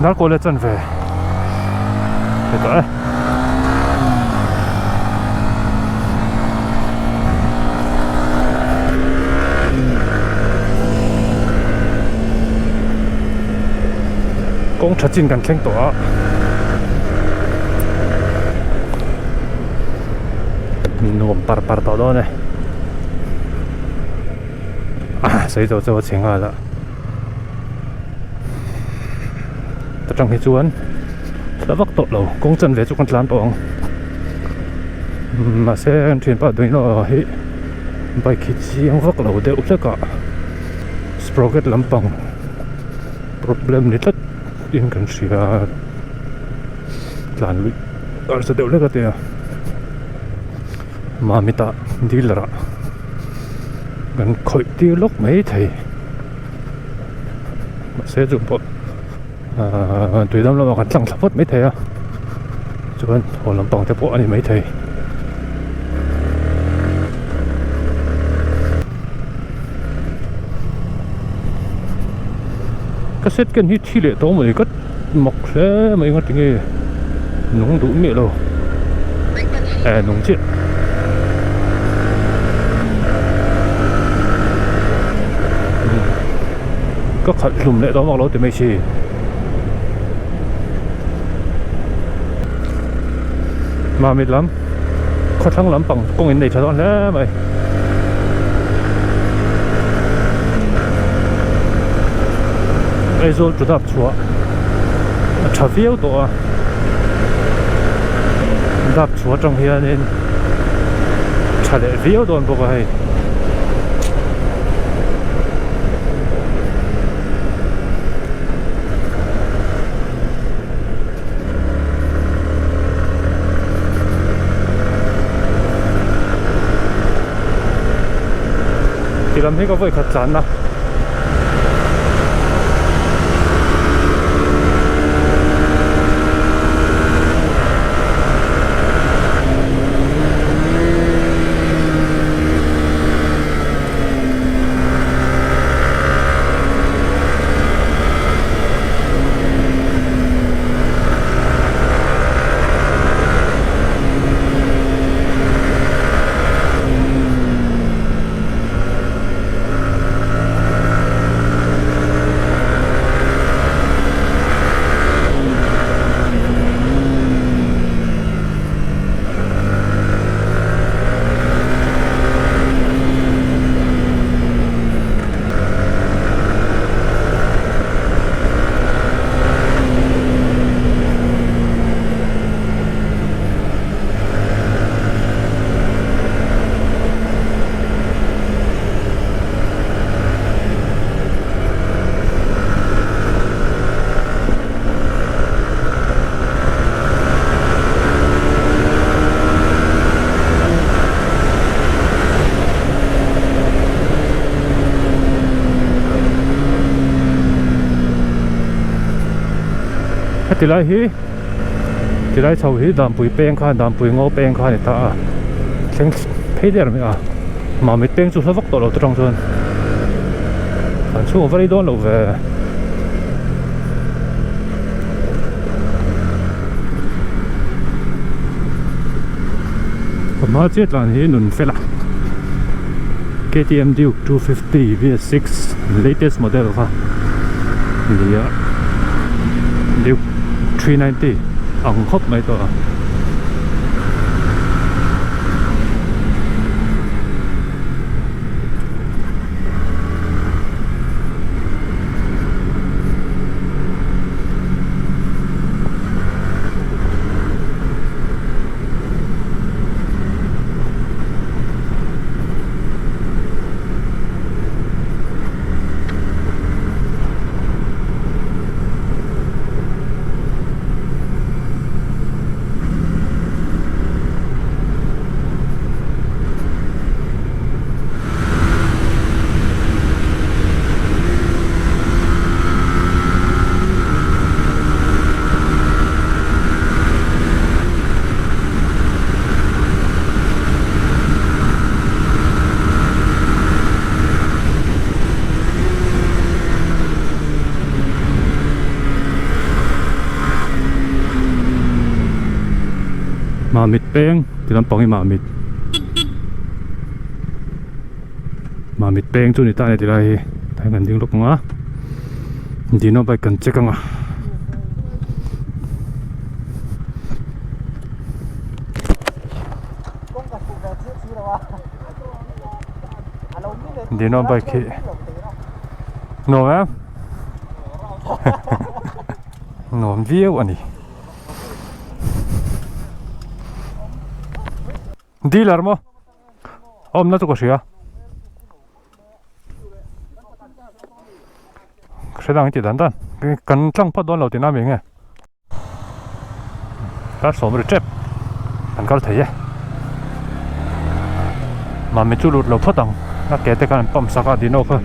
Darkaw leh chan ve ni tawh e. Kawng tha chin kan thleng tawh a. Nuam par par tawh dawn e. Sawi tawh chu a chhe nghal a. Ta tang hi chuan hla vak tawh lo kawng chan ve chu kan tlan tawh ang mahse an thianpa duhna hi bike hi chiang vak lo deuh hlek a sprocket lampang problem ni tlat in kan hria tlan luih harsa deuh hlek a tia Mamita dealer ah kan khawih tir lawk mai thei. Mahse chu pawh ahh tui dam lamah kan tlang thla phawt maithei a chuan haw lampang te pawh a ni maithei. Ka set ken hi thi leh tawh maw ni ka mak hle mai nga tinge nung duh miah lo eh nung chiah. Ka khalh hlum leh tawh vak lo ti mai si. Mamit lam khawthlang lampang kawng in nei tha dawn hle mai. Aizawl chu dap chhuah a tha viau tawh a dap chhuah atang hianin tha leh viau dawn bawk a hei. Ti lam hi ka vawi khat tlan a. Heti lai hi tilai chho hi Dampui peng khan Dampui ngaw peng kha a ni ta a thleng phei der mai a Mamit peng chu hla vak tawh lo te tang chuan an chhung a va rei dawn lo ve. Ka hma chiah tlan hi nun fel a KTM Duke 250 VS6 latest model kha nia Duke 390 ang khawp mai tawh a. Mamit peng ti lampang hi Mamit Mamit peng chu ni ta a ni tilai hi tah hian kan ding lawk ang a Dino bike kan check ang a. Dino bike hi nuam em nuam viau a ni. Dealer maw awmna chu ka hria ka hre dang tih dan dan kan tlang phawt dawn lo tihna a mi nge kar sawm ri tep kan kal thei e mami chu lut lo phawt ang a ke te khan an pump sak a dino kha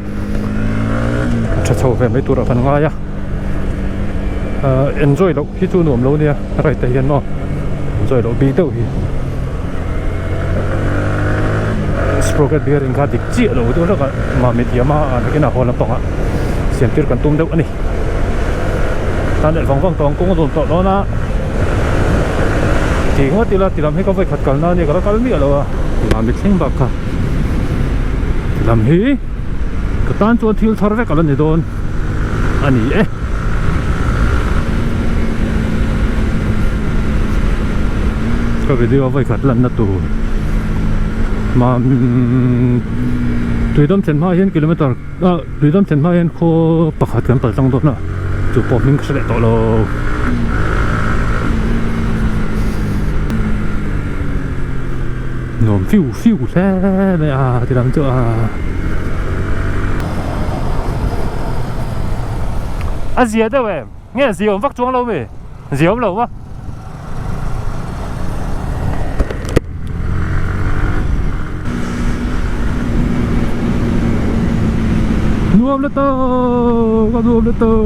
a tha chho ve mai turah kan ngai a ahh enjoy loh hi chu nuam lo nia right ah hian maw enjoy loh bik deuh hi sprocket bearing kha dik chiah lo deuh hlek a mami thiam a ah nakin a haw lampang ah siam tir kan tum deuh a ni tan leh vang vang tawh ang kawng a nuam tawh dawn a tih ngawt ila ti lam hi ka vawikhat kalna a nia ka la kal miah lo a mami thleng bak kha ti lam hi ka tan chuan thil thar vek a la ni dawn a ni e. Ka video vawikhat lanna tur mam tuidam thlen hma hian kilometer ah tuidam thlen hma hian khaw pakhat kan pal tlang dawn a chu pawh hming ka hre leh tawh lo. Nuam fiu fiu hle mai a ti lam chu a. A zia deuh em? Nge zia awm vak chuang lo mi? Zia awm lo maw? Nuam la tawk a nuam la tawk.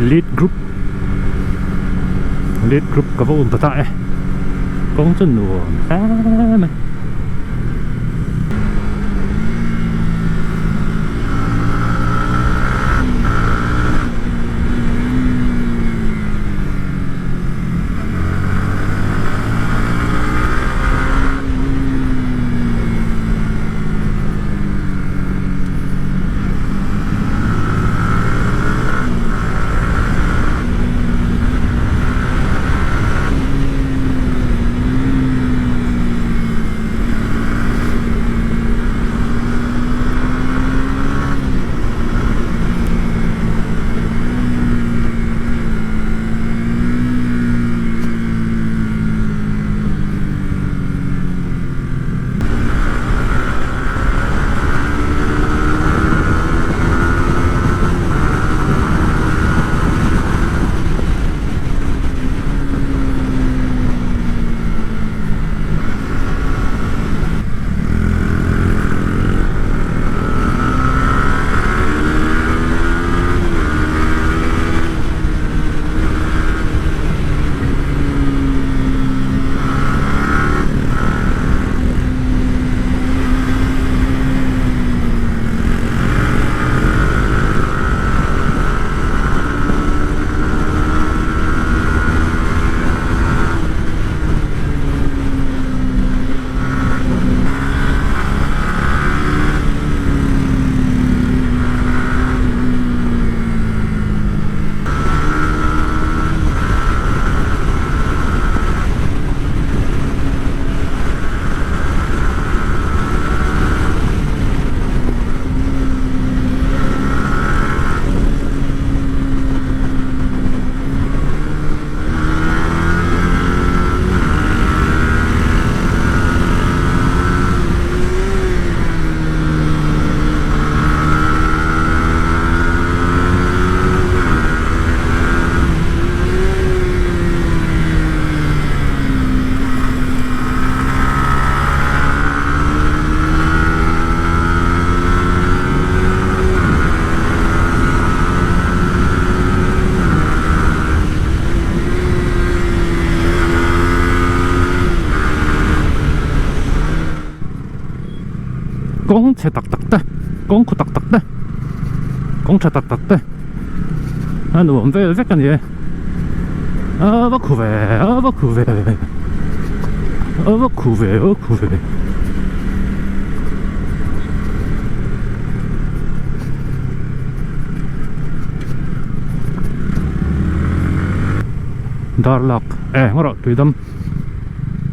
Lead group Lead group ka va um ta ta e kawng chu nuam hle mai. Kawng chhe tak tak te, kawng khaw tak tak te, kawng tha tak tak te a nuam vel vek a ni e. A va khu ve, a va khu ve, a va khu ve, a va khu ve. Darlak e ngaw rawh tuidam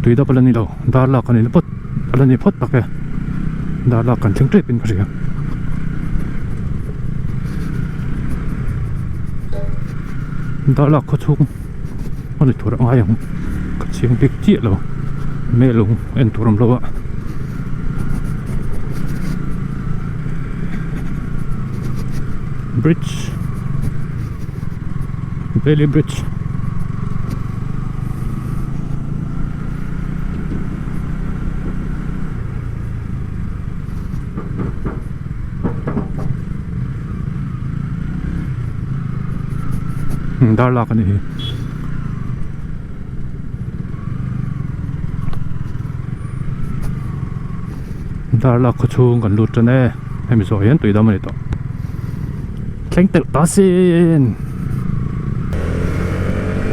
tuidap a la ni lo darlak a ni phawt a la ni phawt tak e darlak kan thleng tep in ka hria. Darlak khaw chhung a ni tur a ngai ang ka chiang bik chiah lo melung en tur awm lo a. Bridge Bailey bridge Darlak a ni hi. Darlak khaw chhung kan lut tan e hemi zawh hian tui dam a ni tawh thleng telh ta sin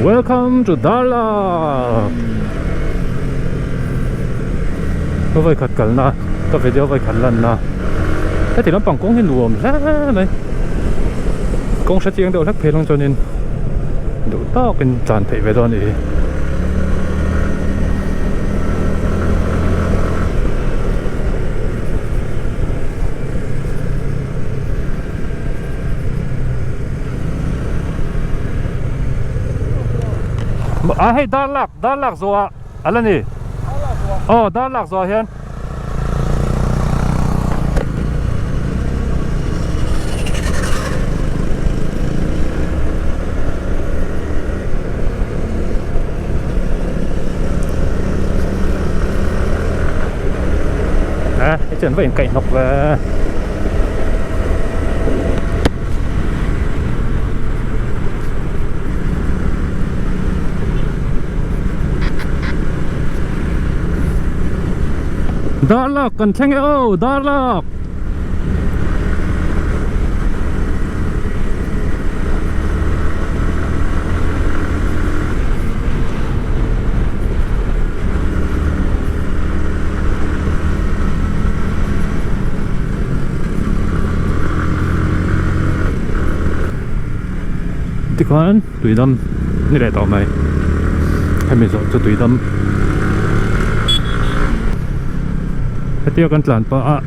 welcome to Darlak ka vawikhat kalna ka video vawikhat lanna heti lampang kawng hi nuam hle mai kawng hre chiang deuh hlek phei lang chuanin duh tawkin tlan theih ve dawn a nih hi. A hei dar lak dar lak zawh ah a la ni aw dar lak zawh ah hian. A hei chuan va inkaih hnawk ve. Darlak kan thleng e aw Darlak Tikhuan tuidam ni leh tawh mai hemi zawh chu tuidam hetia kan tlan pah a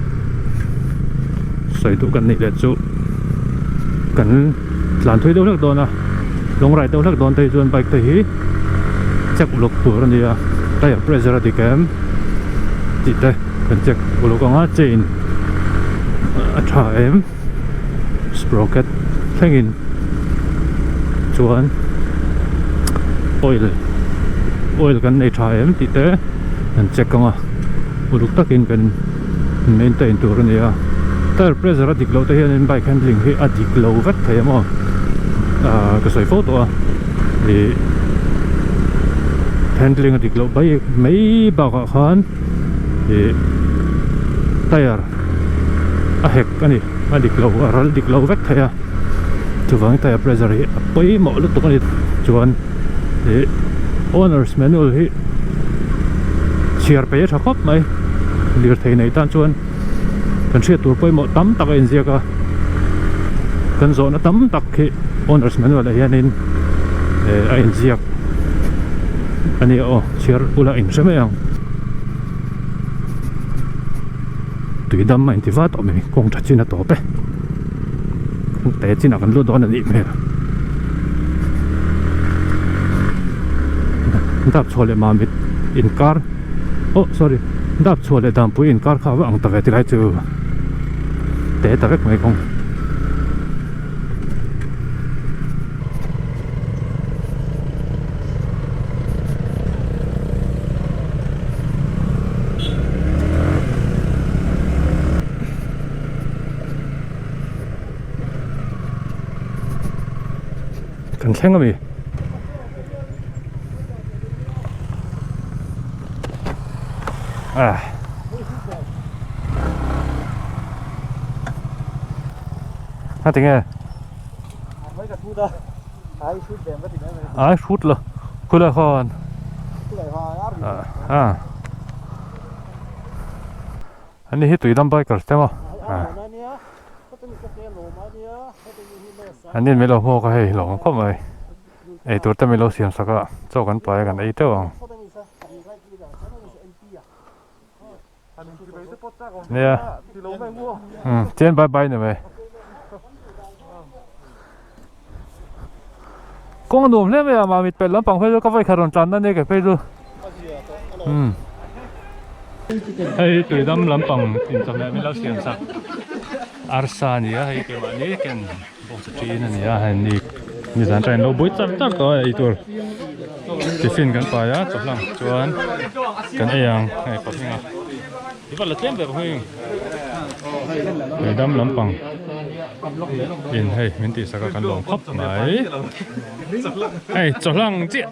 sawi duh kan neih leh chu kan tlan thui deuh hlek dawn a lawng rai deuh hlek dawn te hi chuan bike te hi check uluk tur a ni a tyre pressure a dik em tih te kan check uluk ang a chain a tha em. Sprocket thlengin chuan oil oil kan nei tha em tih te kan check ang a uluk takin kan maintain tur a ni a tyre pressure a dik loh te hianin bike handling hi a dik lo vek thei a maw ah ka sawi fo tawh a ih handling a dik loh mai bakah khan ih tyre. a hek a ni a dik lo a ral dik lo vek thei a chuvangin tyre pressure hi a pawimawh lutuk a ni chuan ih owners manual hi chhiar peih a tha khawp mai lirthei nei tan chuan kan hriat tur pawimawh tam tak a inziak a kan zawhna tam tak hi owners manual ah hianin eh a inziak a ni aw chhiar ula inhre mai ang. Tui dam a inti va tawh mai kawng tha chin a tawp e kawng te chinah kan lut dawn a nih hmel dap chhuah leh mamit inkar oh sorry dap chhuah leh dampui inkar kha a va ang ta ve tilai chu te ta vek mai kawng. Kan thleng ami ah. Nga tinge? Ai hrut lo khulai khan a ani hi tuidam bikers te maw an in min lo hmuak a hei lawm khawp mai eitur te min lo siam sak a chaw kan pai a kan ei teuh ang. Nia umm chian bye bye ni mai kawng a nuam hle mai a mamit pelh lampang phei chu ka vawikhat rawn tlan na nia ke phei chu umm hei tuidam lampang inchawhmeh min lo siam sak arsa a ni a hei keimahni ken bawngsa ṭin a ni a hei ni nizan ṭain lo bui char char tawh a eitur. Tiffin kan pai a chawhlang chuan kan ei ang hei pahnih a i va la tlem ve pahnih hei dam lampang in hei min tih sak a kan lawm khawp mai hei chawhlang chiah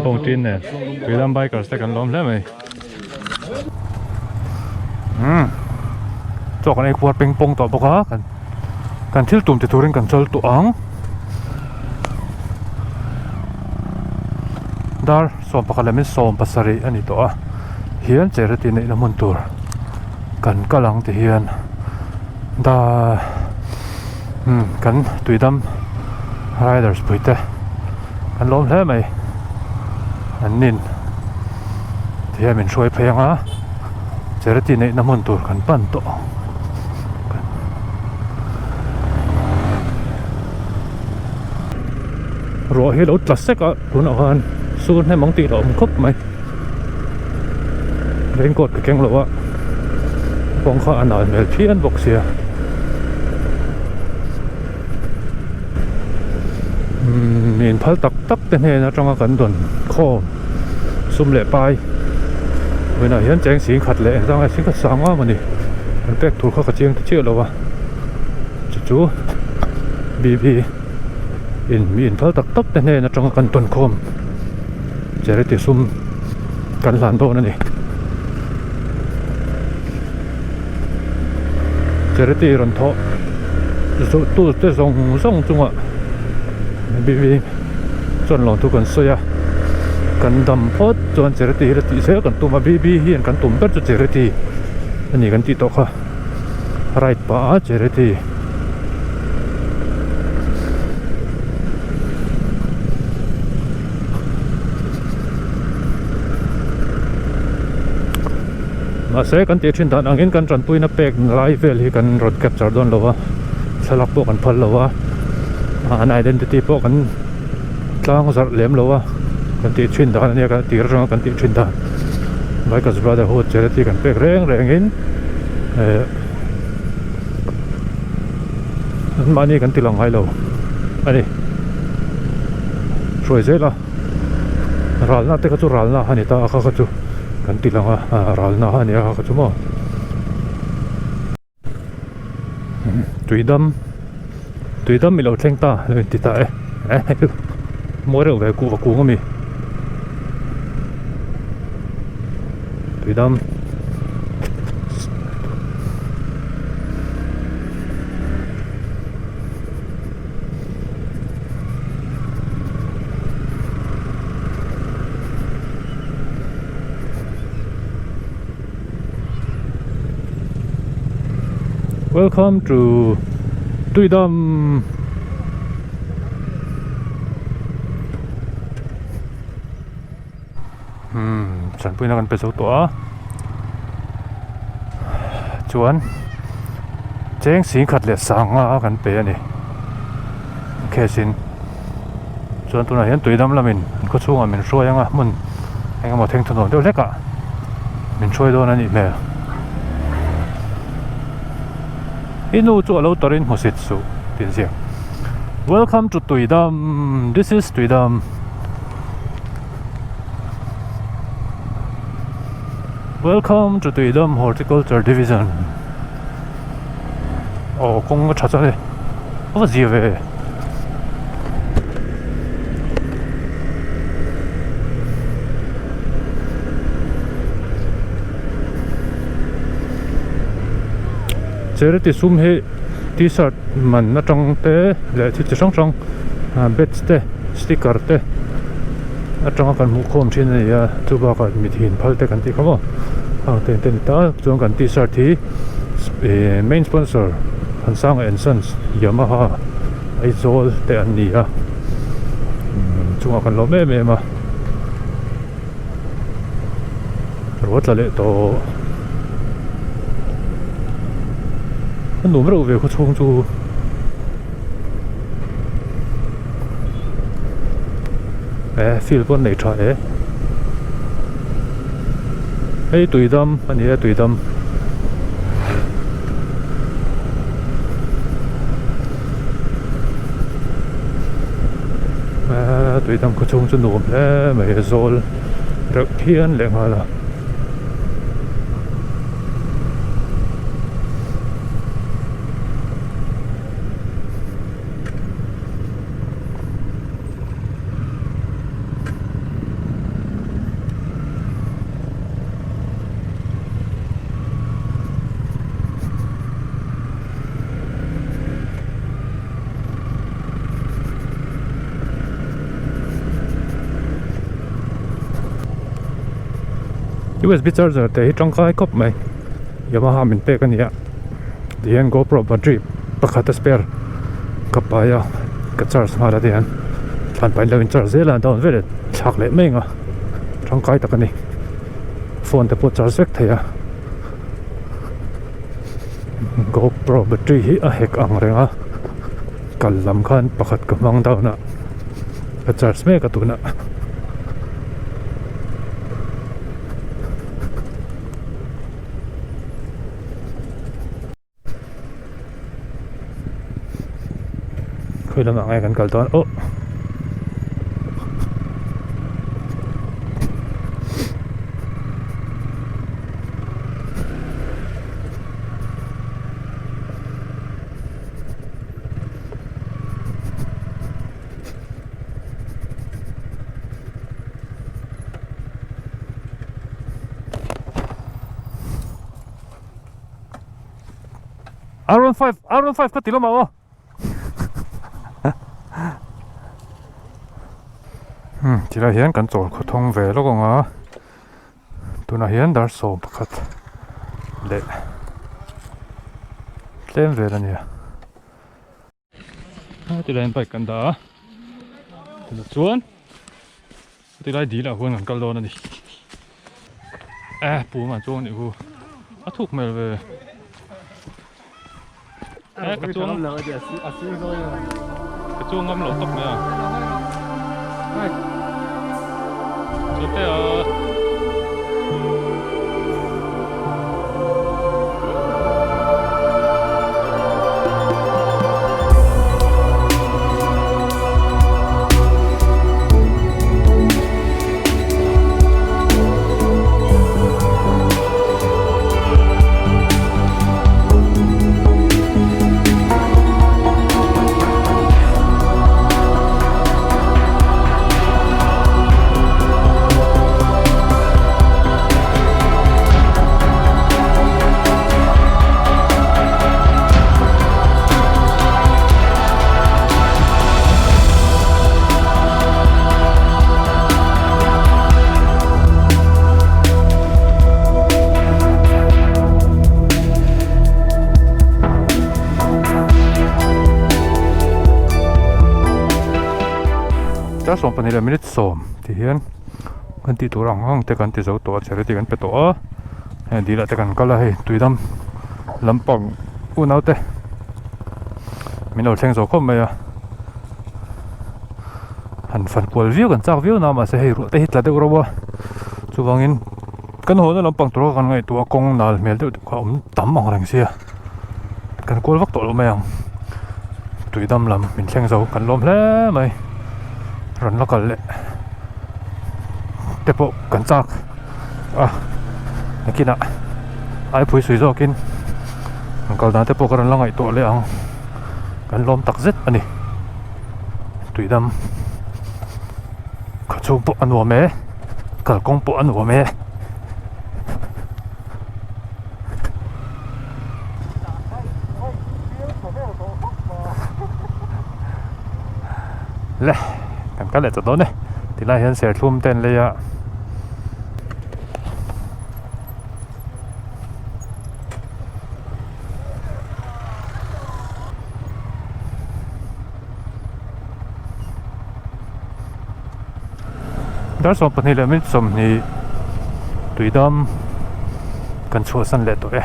bawng tin nen tuidam bikers te kan lawm hle mai umm chaw kan ei khuar peng pawng tawh bawk a kan kan thil tum ti turin kan chawl tawh ang dar 11 leh min 17 a ni tawh a hian charity neihna hmun tur kan kal ang ti hian dar umm kan tuidam riders pui te an lawm hle mai an nin ti hian min hruai phei ang a charity neihna hmun tur kan pan tawh ang ruah hi a lo tla sek a tunah khan sur hnem ang tih a awm khawp mai raincoat ka keng lo a kawng kha a nal hmel phian bawk sia umm in phal tak tak te hnen atanga kan dawn khawm sum leh pai vawiinah hian cheng sing khat leh engzang nge sing khat sang ngam a ni an pek tur kha ka chiang ta chiah lo a chu chu bb in mi inphal tak tak te hnen atanga kan tawn khawm charity sum kan hlan dawn a ni charity rawn thawh zawh tu te zawng zawng chungah bb chuan lawmthu kan sawi a kan dam phawt chuan charity hi la tih zel kan tum a bb hian kan tum ber chu charity a ni kan tih tawh kha ride pah a charity. Mahse kan tih thin dan angin kan tanpuina pek lai vel hi kan rawn capture dawn lo a thlalak pawh kan phal lo a an identity pawh kan tlang zarh lem lo a kan tih thin dan ania kan tir atanga kan tih thin dan Bikers Brotherhood charity kan pek reng rengin eh anmahni kan ti lang ngai lo a ni hruai zel a ralna te kha chu ralna a ni ta a kha kha chu kan ti lang a ralna a ni a kha kha chu maw. Tuidam tuidam ilo thleng ta lo inti ta e mawi reuh ve kuhva kung ami tuidam Welcome to Tuidam Hmm chanpuina kan pe zo tawh a chuan cheng sing khat leh sanga kan pe a ni cash in chuan tunah hian tuidam lamin an khaw chhungah min hruai ang a hmun eng emaw theng thunuam deuh hlek ah min hruai dawn a nih hmel i nu chu a lo tarin hmusit suh tih an ziak welcome to tuidam this is tuidam welcome to tuidam horticulture division aw kawng a tha chuan e a va zia ve Charity sum hi T-shirt man atang te leh thil chi hrang hrang badge te sticker te atanga kan hmuh khawm thin a ni a chu bakah mithin phal te kan tih kha maw hang te te a ni ta chuan kan T-shirt hi ihh main sponsor Thansanga and Sons Yamaha Aizawl te an ni a chungah kan lawm em em a. Ruah tla leh tawh a nuam reuh ve khaw chhung chu e field pawh an nei tha e hei tuidam a ni a tuidam. Tuidam khaw chhung chu nuam hle mai a zawl reuh phian leh nghal a. USB charger te hi tangkai khawp mai Yamaha min pek a ni a tihian GoPro battery pakhat a spare ka pai a ka charge nghal a tihian thlan pahin lo in charge zel a down veleh thlak leh mai ang a tangkai tak a ni phone te pawh charge vek thei a. GoPro battery hi a hek ang reng a kal lam khan pakhat ka hmang down a ka charge mek a tunah. Khawi lamah nge kan kal dawn aw. R one five R one five ka ti lawm ah aw hmm tilai hian kan chawl khawthawng ve lawk ang a. Tunah hian dar 11 leh tlem vel a nia. Tilai in bike kan dah a tunah chuan tilai dil ah huan kan kal dawn a ni. E pum an chuang a nih hu a thuk hmel ve. E ka chuang ka chuang ngam lo tawp mai a. Chute a. Dar 12 leh minute 10 ti hian kan tih tur ang ang te kan ti zo tawh a charity kan pe tawh a heng dil ah te kan kal a hei tuidam lampang unau te min lo thleng zo khawp mai a. Han fan kual viau kan chak viau na mahse hei ruah te hi tla deuh reuh a chuvangin kan hawna lampang tur kha kan ngaihtuah a kawng nal hmel deuh deuh kha a awm tam ang reng sia kan kual vak tawh lo mai ang tui dam lam min thleng zo kan lawm hle mai rawn la kal leh te pawh kan chak a nakinah aipui sui zawkin an kal dan te pawh ka rawn la ngaihtuah leh ang kan lawm tak zet a ni. Tuidam khaw chhung pawh a nuam e kalkawng pawh a nuam e. Le kan kal leh ta dawn e tilai hian serthlum te an lei a. Dar 22 leh minute 20 tuidam kan chhuahsan leh tawh e.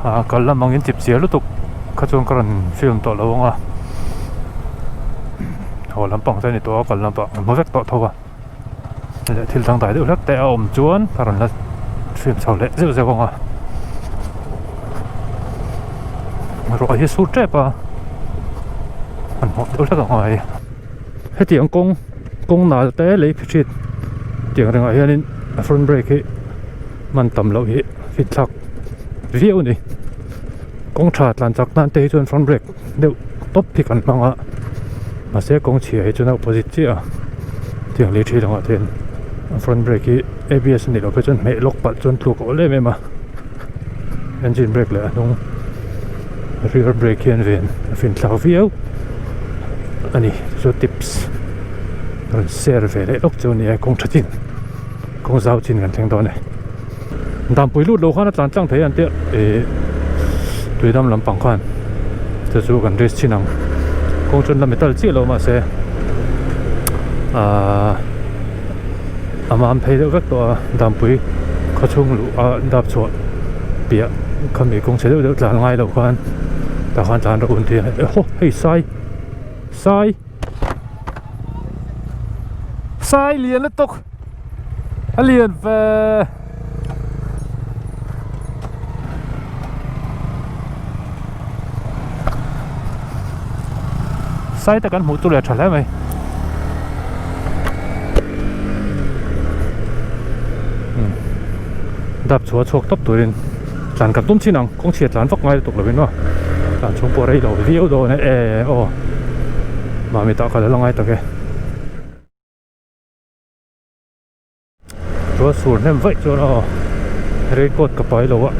Ah kal lam angin chip chiah lutuk kha chuan ka rawn film tawh lo ang a haw lampang te a ni tawh a kal lampang an hmu vek tawh tho a leh thil dangdai deuh hlek te a awm chuan ka rawn la film chho leh zeuh zeuh ang a ruah hi a sur tep a hmanhmawh deuh hlek ang a hetiang kawng kawng nal te lei phihrit tiang rengah hianin a front brake hi man tam loh hi fit thlak viau a ni kawng tha tlan chak nan te hi chuan front brake deuh tawp hi kan hmang a mahse kawng chhia hi chuan a opposite chiah a tiang lei thin angah te hian a front brake hi A_B_S a nih loh phei chuan hmeh lawk palh chuan tluk a awl em em a engine brake leh a hnung rear brake hian ven a fin thlak viau a ni chu tips rawn share ve leh lawk chu a ni a kawng tha chin kawng zau chin kan thleng dawn e. Danpui lut lo khan a tlan tlang thei an tia ih tuidam lampang khan chu chu kan risk chin ang kawng chuan la metal chiah lo mahse ahh a mam phei deuh vek tawh a danpui khaw chhung luh a dap chhuah piah khami kawng chhe deuh deuh tlan ngai loh khan tah khan tlan rawh un tia haw hei sai sai sai lian lutuk. A lian ve sai te kan hmuh chu leh tha hle mai dap chhuah chhuak tawp turin tlan kan tum chin ang kawng chhia tlan vak ngai lutuk lovin aw tlan chhung pawh rei lo viau dawn e aw mahni tah ka la la ngai tak e. Ruah sur hnem vaih chuan aw raincoat ka pai lo a.